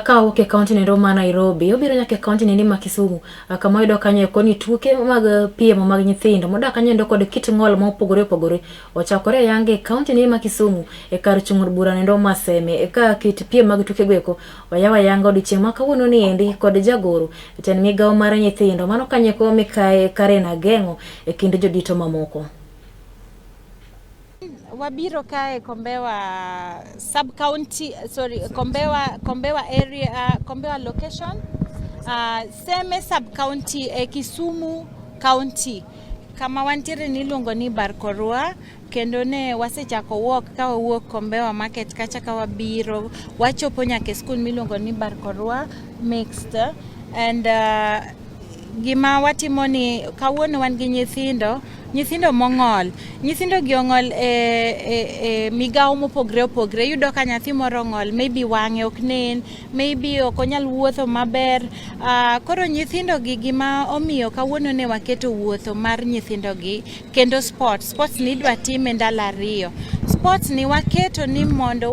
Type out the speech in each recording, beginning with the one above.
Ka owuok e kaunti nendo ma Nairobi, obiro nyaka e kaunti nendo ma Kisumu, kama oyudo kanyo eko ni tuke mag piem mag nyithindo modak kanyo endo kod kit ng'ol ma opogore opogore ochakore ayanga e kaunti nendo ma Kisumu e kar chung' od bura nendo ma Seme. Ka kit piem mag tukego eko oyaw ayanga odiochieng' ma kawuono ni endi kod jagoro jatend migawo mar nyithindo mano kanyo eko Mikayi Karen Ageng'o e kind jodito mamoko. Wabiro kae Kombewa sub county, sorry, Kombewa area, Kombewa location, Seme sub county e Kisumu County, kama wantiere ni iluongo ni Barkorwa. Kendo ne wasechako walk ka wawuok Kombewa Market kacha ka wabiro wachopo nyaka e skul miluongo ni Barkorwa Mixed. And gima watimo ni kawuono wan gi nyithindo mong'ol. Nyithindo gi ong'ol e migawo mopogre opogre. Iyudo ka nyathi moro ong'ol, maybe wang'e ok nen, maybe ok onyal wuotho maber. Koro nyithindo gi, gima omiyo kawuono ne waketo wuotho mar nyithindo gi kendo sports ni idwa tim e ndalo 2. Sports ni waketo ni mondo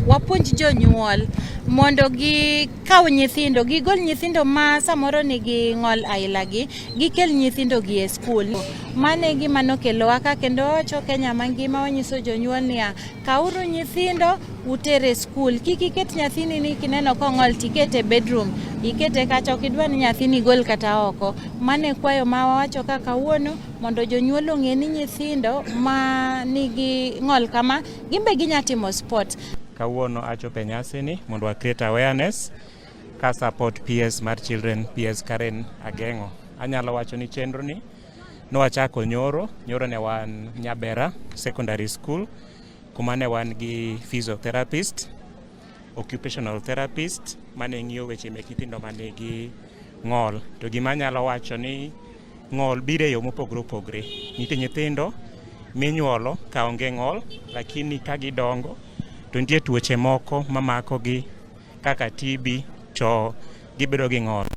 wapuonj jonyuol mondo gikaw nyithindo, gigol nyithindo ma samoro nigi ng'ol aila gi, gikel nyithindo gi e skul. Mano e gima nokelowa ka. Kendo wawacho Kenya mangima, wanyiso jonyuol niya, kauru nyithindo uter e skul. Kik iket nyathini ni kineno kong'ol tikete e bedroom, ikete kacha, ok idwa ni nyathini gol kata oko. Mano e kwayo ma wawacho ka kawuono mondo jonyuol ong'e ni nyithindo ma nigi ng'ol kama gin be ginya timo sport. Kawuono achopo e nyasi ni mondo wa create awareness ka support PS mar Children, PS Karen Ageng'o. Anyalo wacho ni chenro ni nwachako nyoro, nyoro ne wan Nyabera Secondary School kuma ne wan gi physiotherapist, occupational therapist mane ng'iyo weche mek nyithindo manigi ng'ol. To gima anyalo wacho ni ng'ol biro e yo mopogore opogore. Nitie nyithindo minyuolo ka onge ng'ol, lakini ka gidongo to nitie tuoche moko mamakogi kaka TB to gibedo gi ng'ol.